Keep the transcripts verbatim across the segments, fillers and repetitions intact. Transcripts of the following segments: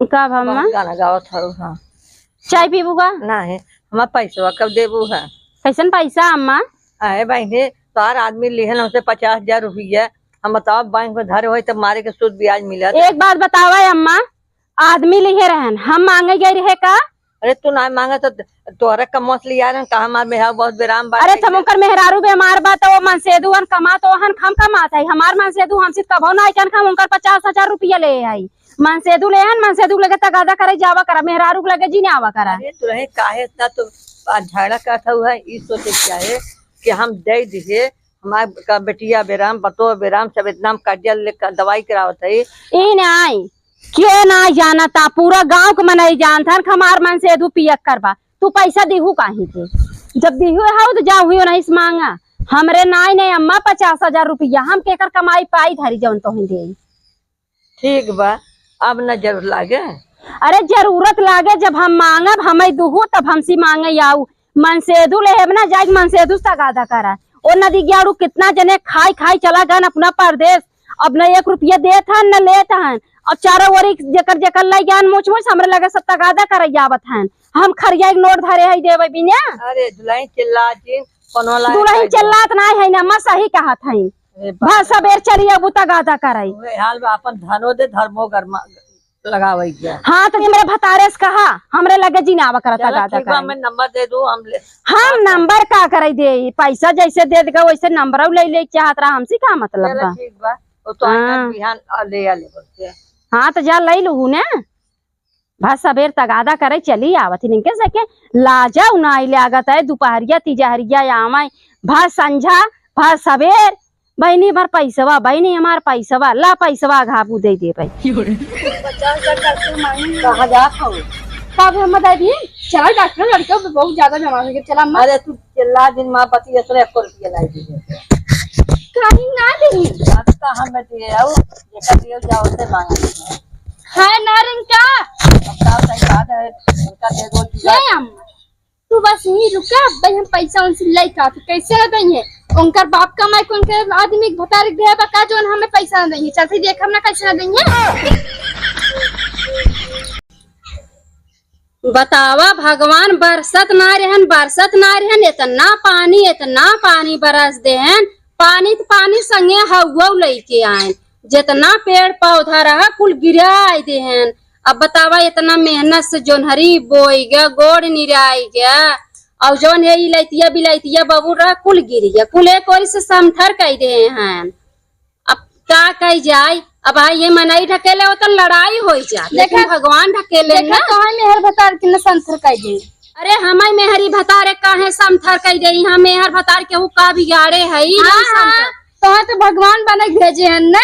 कब अम्मा? बहुत गाना गावत हौ, हाँ। चाय पीबू का? नाही, हमार पैसवा कब देबू है? कैसन पैसा अम्मा? अरे बहिनी, तोहार आदमी लिहन हमसे पचास हजार रुपया, हम बताओ बैंक में धरे होई तब मारे के सूद ब्याज मिलत। एक बात बतावा अम्मा, आदमी लिहे रहन, हम मांगे गए रहे का? अरे तू ना मांगे तो तोहरे कमवा से लिया रहन, कहा हमार मेहरारू बहुत बेराम बा। अरे तब उनकर मेहरारू बेमार बा तो वो मनसेदुअन कमात, ओहन हम कमात है, हमार मनसेदु हमसे कबो ना आइकन, हम उनकर पचास हजार रुपया ले आई। मनसेदु लेहन, मनसेदु के लगे तगादा करे जावा करा, मेहरारू के लगे जी ना आवा करा। अरे दुलहिन काहे इतना तो झगड़ा करत हऊ है, ई सोचे के चाहे कि हम दे दिए, हमार का बेटिया बेराम, पतोह बेराम, सब इतना हम कर्जा लेकर दवाई करावत है। ई नाई, के ना जानता, पूरा गांव के मनई जानत हन कि हमार मनसेदु पियक्कर बा। तू पैसा दिहू काहे के? जब दिहू हऊ तो जा हुई नहीं से मांगा। हमरे नाई नहीं अम्मा पचास हजार रुपया, हम केकर कमाई पाई धरी जौन तोहन देई। ठीक बा, अब न जरूरत लागे। अरे जरूरत लागे, जब हम मांगब, हमई दुहू, तब हमसी मांगे आऊ। मनसेदु लेहेब ना, जाइके मनसेदु से तगादा करा। ओ नदी ग्याड़ू कितना जने खाई खाई चला गन अपना परदेस। अब न एक रुपया देत हन, न लेत हन। अब चारों ओरी जेकर जेकर लाई गन मोच मोच, हमरे लगे सब तगादा करई आवत हन। हम खरिया एक नोट धरे हई देवे बिना। अरे दुलहिन चिल्ला जिन, कोनो ला दुलहिन चिल्लात नाई है ना, मैं सही कहत हई। अरे बाप भर रे। सबेर चली अबू तगादा करई। उहे हाल बा, अपन धनो दे, धर्मो गरमा लगावई के। हाँ, तो हमरे भतारे से कहा, हमरे लगे जिनावा करता चलो, गादा ठीक बा, करई। मैं नंबर दे दू, हम ले हम नंबर का करई दे, पैसा जैसे दे देगा वैसे नंबर ले ले चाहत रहा, हमसे का मतलब चलो, बा? ठीक बा, वो तो आइना हाँ। बिहान आ, ले आ ले बोल के। हाँ, तो जा ले लूहू ने। भा सबेर तगादा करे चली आवत ही, इनके से के लाजा उनाई लागत है, दुपहरिया तिजहरिया आवे, भा संझा, भा सबेर, बहिनी हमार पैसवा, बहिनी हमार पैसवा, ला पैसवा घाबू दे दे भाई। पचास हजार करके मांगी। कहाँ जात हो? तब हम बता दी, चला डॉक्टर लड़के बहुत ज्यादा बीमार हो गए, चला अम्मा। अरे तू चिल्ला दिन माँ बतिया तोरे एको रुपया लाई दी। कहीं ना दी। अब का हम दिए आओ, जेकर दिए जाओ से मांगा। है ना रिंका? अब का सही बात है, उनका दे दो। हे अम्मा, तू बस यहीं रुका, भाई हम पैसा उनसे लेके आते, कैसे ना देंगे? उनकर बाप कमाई के उनके आदमी के भतारी के देबा का, जौन हमें पैसा ना देंगे? चलते देख हम ना कैसे ना देंगे। बतावा भगवान, बरसत ना रहन, बरसत ना रहन, इतना पानी, इतना पानी बरस देहन, पानी त पानी संगे हउवो लइके आएन, जितना पेड़ पौधा रहा कुल गिराइ देहन। अब बतावा, इतना मेहनत से जोन्हरी बोइ गया, गोड़ निराइ गया, और जौन ये इलैतिया बिलैतिया बबुर रहा कुल गिर गया, कुल एक ओर से समथर कइ देहन। अब का कही जाए, अब भाई ये मनई ढकेले होतन लड़ाई होइ जात, लेकिन देखा, भगवान ढकेले देखा ना। तोहर मेहर भतार के न संथर कह दे। अरे हमार मेहरी भतारे काहे संथर कह दे? हम मेहर भतार केहू का बिगाड़े हई? हाँ, नहीं संथर। हाँ, तोहर तो भगवान बने भेजे हन ना।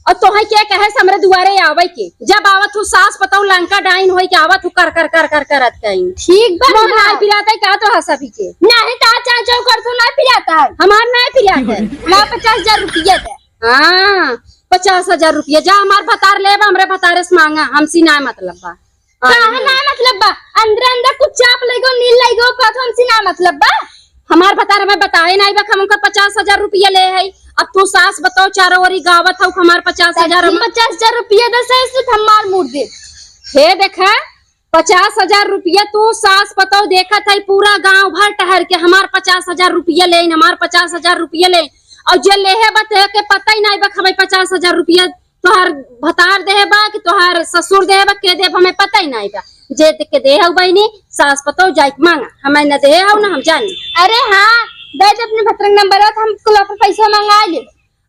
और तोहे के कहे से हमरे दुआरे आवे के? जब आवत हूँ सास पतोह लंका डाइन होई के आवत हूँ कर कर कर कर करत कहीं। ठीक बा, मुँह ना। नाई पिरात है का तोहा सभी के? नहीं, ता चाचा कर तू नाई पिरात है। हमार नाई पिरात है। ला पचास हजार रुपया दे। हाँ, पचास हजार रुपया। जा हमार भतार लेबा, हमरे भतारे से मांगा, हमसी ना मतलब बा। हाँ, काहे ना मतलब बा? अंदर अंदर कुछ चाप लइगो, नील लइगो, कहत हमसी ना मतलब बा। हमार भतार हमें बताए नाई बा, हम उनकर पचास हजार रुपया ले है। अब तू सास पतोह चारों ओरी गावत हऊ, हमार पचास हजार तब हम पचास हजार रुपया दे, सही से हम मार मुड़ दे। हे देखा, पचास हजार रुपया तू सास पतोह देखत है, पूरा गांव भर टहर के हमार पचास हजार रुपया लेन, हमार पचास हजार रुपया लेन। और जे लेहे बा, तेह के पता ही नाई बा कि हमें पचास हजार रुपया तोहार भतार देहे बा कि तोहार ससुर देहे बा, के देब, हमें पता ही नाई बा। जे दे के देहे हो बहिनी, सास पतोह जाइके मांगा, हमें न देहे हो न हम जानी। अरे हाँ, दे दे अपने भतरक नंबर, तो हम कुल अपन पैसा मंगा ले।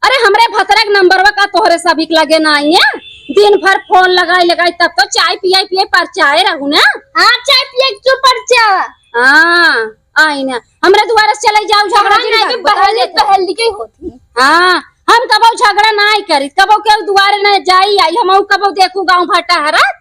अरे हमरे भतरा के नंबरवा का तोहरे सभी के लगे नाई है? दिन भर फोन लगाई लगाई, तब तो चाय पियाई पियाई परचाए रहू ना। हाँ, चाय पिए के तू परचावा। हाँ, आई ना, हमरे दुआरे से चले जाऊ, झगड़ा हाँ, जिन नहीं, करू, बता बहली, देते। बहली के होती। हाँ, हम कबो झगड़ा नाई करी, कबो केहू दुआरे न जाई आई, हम कबो देखू गाँव भट्टा हरा।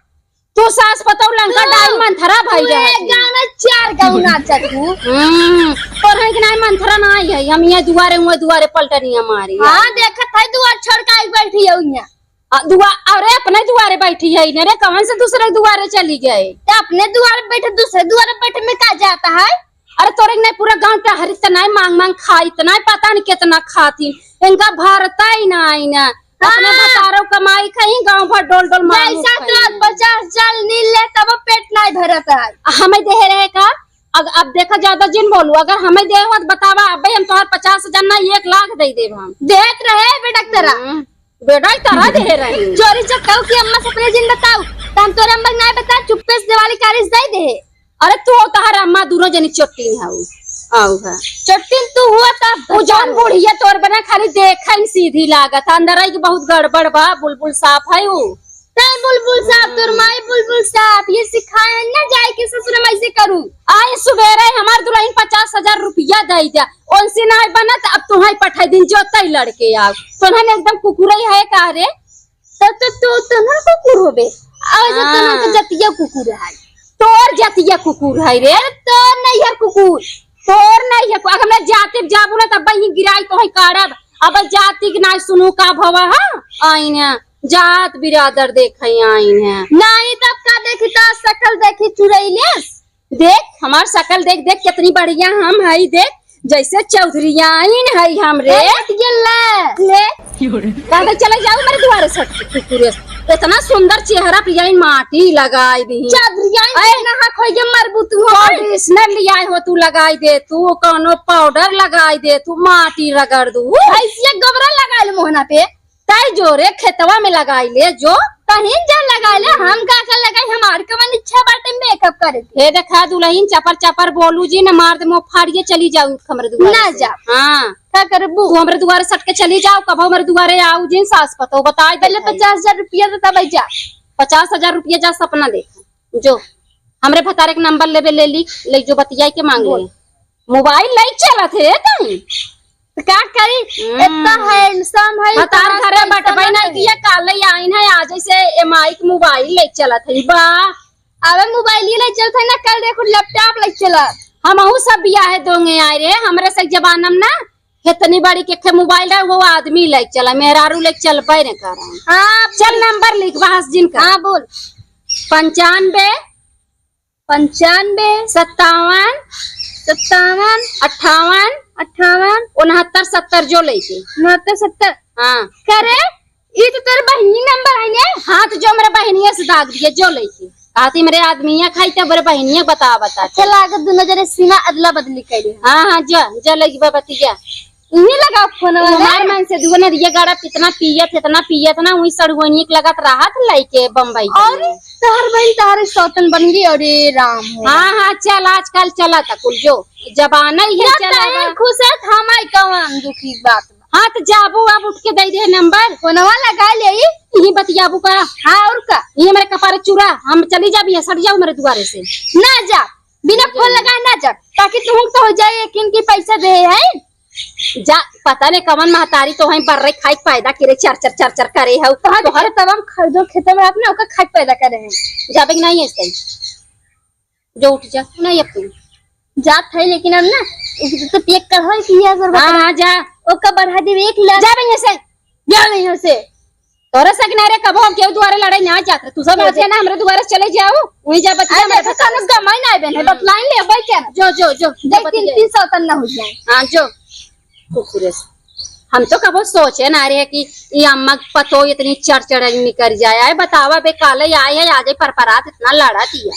तू सास पतोह लंका तू, डाइन मंथरा भाई तू रहा एक थी। गाँव में चार गाँव नाचत हूँ। हम्म, तोर है कि नाई मंथरा नाई है, हम ये दुआरे हुए दुआरे पलटनिया मारी। हाँ, देखत है दुआर छोड़ के आई बैठी है यहाँ। आ, दुआ-, अरे अपने दुआरे बैठी है ने रे, कौन से दूसरे दुआरे चली गए? तो अपने दुआरे बैठे दूसरे दुआरे बैठे में का जाता है? अरे तोरे के नहीं पूरा गाँव टहरी त नहीं मांग मांग खाई त नहीं, पता नहीं कितना खाती, इनका भरता ही नहीं ना। अपने हाँ। भतारो कमाई खाई, गाँव भर डोल डोल मांग जैसा खाई। तो पचास चल नील ले, तब पेट नाहीं भरत है। हमें देहे रहे का? अग-, अब देखा, ज्यादा जिन बोलू, अगर हमें देहे होत बतावा, अबे हम तोहार पचास हजार ना, एक लाख दे देब हम। देत रहे बे डॉक्टरा। हम्म, बेटा ही तरह देहे रहे। चोरी चक्काऊ की अम्मा से अपने जिन बताऊ, तो हम तोरे अम्मा के नाहीं बता, चुप्पे से दिवाली कारिस दे दे। अरे तू और तोहार अम्मा दोनों जनी चोट्टी हऊ। आऊ है। चोट्टी तू हुआ तब उ जौन बुढ़िया तोर बना खाली देखै में सीधी लागत है, अंदर आई के बहुत गड़बड़ बा, बुलबुल साफ है उ। तै बुलबुल साहब, तोर माई बुलबुल साहब, ये सिखाए ना जाए कि ससुर में ऐसे करू। आई सुबेरे हमार दुल्हन पचास हजार रुपया दे दे, उनसे ना बनत, अब तुम्हें पठाई दिन जो तय लड़के आओ। तोहन एकदम कुकुरई है का रे? तो, तो, तो, तोहन कुकुर होबे। अब ऐसे हाँ। तोहन तो जतिया कुकुर है। तोर जतिया कुकुर है रे। अरे तोर नहीं है कुकुर। तोर नहीं है, अगर मैं जाति जाबू ना तब ही गिराई तो है काढ़ब। अब जाति के ना सुनू का भवा है? आईना। जात बिरादर देखै आइन है। नाहीं तब का देखी, तो शकल देखी चुरैलेस। देख, हमार शकल देख, देख कितनी बढ़िया हम हई, देख जैसे चौधरियाइन हई हम रे। ए, मत गिर ले। ले। कहते चले जाओ मेरे दुआरे से, कुकुरे। इतना सुंदर चेहरा पे यही माटी लगाई दी। चौधरियाइन अरे। नहा खोई के मरबू तू, हाँ। Conditioner लियाए हो तू लगाई दे तू, कौनो powder लगाई दे तू, माटी रगड़ दू। ऐसे गोबरा लगा ले मोहना पे। तै जो रे खेतवा में लगाई ले जो। कहीं जा लगाई ले, हम का का लगाई, हमार कवन इच्छा बाटे makeup करे के। हे देखा दुल्हन चपर चपर बोलू जी, न मार दे मुँह फाड़िए, चली जाऊ हमरे दुआरे ना से। जा। हाँ। का करबू? तू हमरे दुआरे सट के चली जाओ, कबो हमरे दुआरे आऊ जिन सास पतो बताई दे पहले भाई। पचास हजार रुपया दे तब जा। पचास हजार रुपया जा सपना देख। जो हमरे भतारे के नंबर लेबे ले ली, ले जो बतियाई के मांग बोल। ले। मोबाइल लई चलत है तई। तो का करी? हम्म। इतना handsome है, भतार इतना घरे पैसा बटबे ना नहीं है। किया, काले आइन है, आज से एम आई के मोबाइल लई चलत है। बा। अबे मोबाइल ये लई चलत है ना, कल देखो laptop लई चलत। हमहू सब बियाहे दोंगे आए रे, हमरे से जमाना में ना इतनी बड़ी के खे मोबाइल रहे, वो आदमी लई चला, मेहरारू लई चलबे न करा। हाँ, चल नंबर लिख बहस जिन का। हाँ, बोल। पंचानबे पंचानबे, सत्तावन, सत्तावन, अट्ठावन, अट्ठावन, उनहत्तर सत्तर जो लेके। उनहत्तर सत्तर। हाँ। करे, ई तो तोर बहिनी नंबर है ने? हाँ, तो जो मेरे बहिनिया से दाग दिए, जो लेके। आती मेरे आदमिया खाई तो मेरे बहिनिया बता, बता। अच्छा, लागत दोनों जने सीमा अदला बदली करी। हाँ, हाँ, जा, जा लेके बा बतिया। इही लगा फोनवा तू हमार ना। मन से दुगो नदिया गाड़ा, कितना पियत, इतना पियत ना, वही सड़ुआनी के लगत रहत लइके बम्बई के और में। तोहर बहिन तोहरे सौतन बन गई, अरे राम हो। हाँ, हाँ, चल, आजकल चला था कुल जो जमाना ही है, ना चला तोहरे बा। खुश है, हम आई कवन दुखी बात बा। हाँ, तो जाबू अब उठ के दे दे नंबर। फोनवा लगा ले। यही बतियाबू का। हाँ, और का? ये मेरे कपार चूरा, हम चली जाबी, सड़ जाओ मेरे दुआरे से। ना जा, बिना फोन लगाए ना जा, ताकि तुम तो हो जाए, एक इनकी पैसा दे है। जा, पता नहीं कवन महतारी तो है, बर्रे खाई पैदा करे, चर चर चर चर करे हऊ। तोहर तोहर खेतवा में ख-, जो खेतवा में रहत ना, ओकर खाई पैदा करे हैं। जाबे कि नहीं ऐसे? जो उठ जा, नहीं अब तू। जात है, लेकिन अब ना, एक तो पेक कर हो कि ये अगर हाँ, बता, हाँ, जा। ओका बढ़ा देबे एक लाख। जाबे यहाँ से। जा नहीं यहाँ से। तोरे से किनारे कबो हम केहू दुआरे लड़े ना जात रहे। तू सब ऐसे ना हमरे दुआरे चले जाओ, वहीं जा बतिया अरे, हमारे देखो, बता। तनु गमाई ना आवे, हम्म। बतलाइन ले, भाई क्या ना? जो, जो, जो, जो देख, बतिया। तीन, तीन सौ तन ना हो जाए। हाँ, जो। कुकुरे से। हम तो कबो सोचे ना रहे कि ये अम्मा के पतो इतनी चढ़ चढ़ निकर जाए। आए बतावा बे, काले आए है, आजे पर परात इतना लड़ा दिया।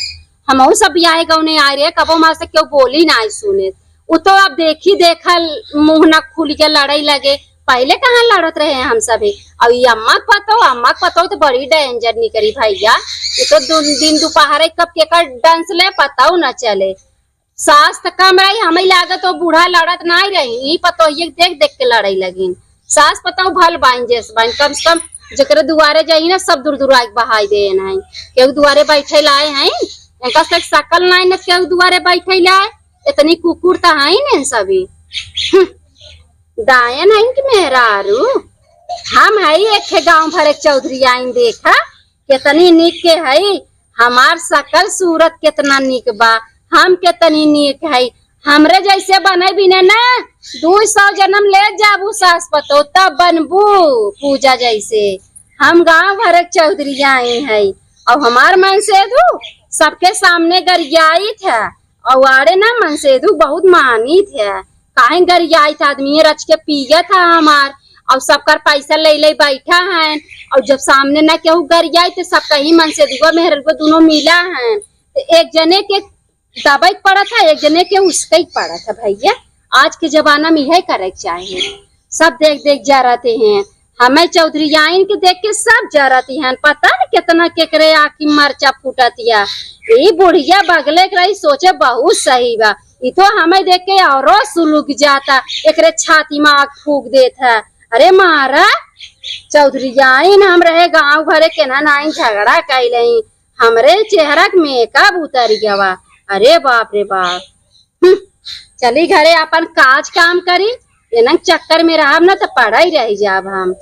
हमहू सब बियाहे गौने आए रहे, कबो हमारे से केहू बोली ना आई सुने। उ तो अब देखी देखल मुँह ना खुल के लड़ाई लगे। पहले कहाँ लड़त रहे हम सभी। अब ये अम्मा के पतो, अम्मा के पतो तो बड़ी danger निकरी भैया। ये तो दु-, दिन दोपहर कब केकर डंस ले पता न चले। सास त कम रही, हमें लागत वो बूढ़ा लड़त नाहीं रही, ई पतोहिए के देख देख के लड़ाई लगिन। सास पतोह भल बाइन जेस बाइन, कम से कम जेकरे दुआरे जाई ना, सब दूर दूर आके बहाई दे हैं। केहू दुआरे बैठे लाए हैं, इनका से शकल नाहीं न केहू दुआरे बैठे लाए, इतनी कुकुर त हैं न सभी। हम्म, दायन हैं कि मेहरारू, हम है एक ठे गाँव भर एक चौधरी आइन देखा, केतनी नीक के हई, हमार सकल सूरत केतना नीक बा, हम केतनी नीक हई। हमरे जैसे बने बिने ना, दुई सौ जनम ले जाबू सास पतोह, तब बनबू पूजा जैसे। हम गाँव भर के चौधरी आई हई, और हमार मनसेधू सबके सामने गरियाइत है, और आड़े ना मनसेधू बहुत मानित है। काहे गरियाइत आदमी रच के पियत है हमार, और सबकर पैसा ले ले बैठा हैं, और जब सामने ना केहू गरियाई तो सब कहीं मन से दुआ मेहर को दोनों मिला हैं, तो एक जने के दबाई के पड़त है, एक जने के उसके ही पड़त है भैया। आज के जमाना में यह करे के चाही। सब देख देख जा रहते हैं, हमें चौधरी आइन के देख के सब जा रहती हैं। पता नहीं कितना केकरे आँखी मरचा फूटत या। ई बुढ़िया बगले के रही, सोचे बहुत सही बा, ई तो हमें देख के औरो सुलुक जाता, एकरे छाती में आग फूक देत है। अरे मारा, चौधरी आइन हम रहे गाँव भरे केना नाइन झगड़ा कैले, हमरे चेहरा के मेकअप उतर गवा। अरे बाप रे बाप। हम्म, चली घरे अपन काज काम करी, एनंग चक्कर में रहब ना तो पड़ा ही रह जाब हम।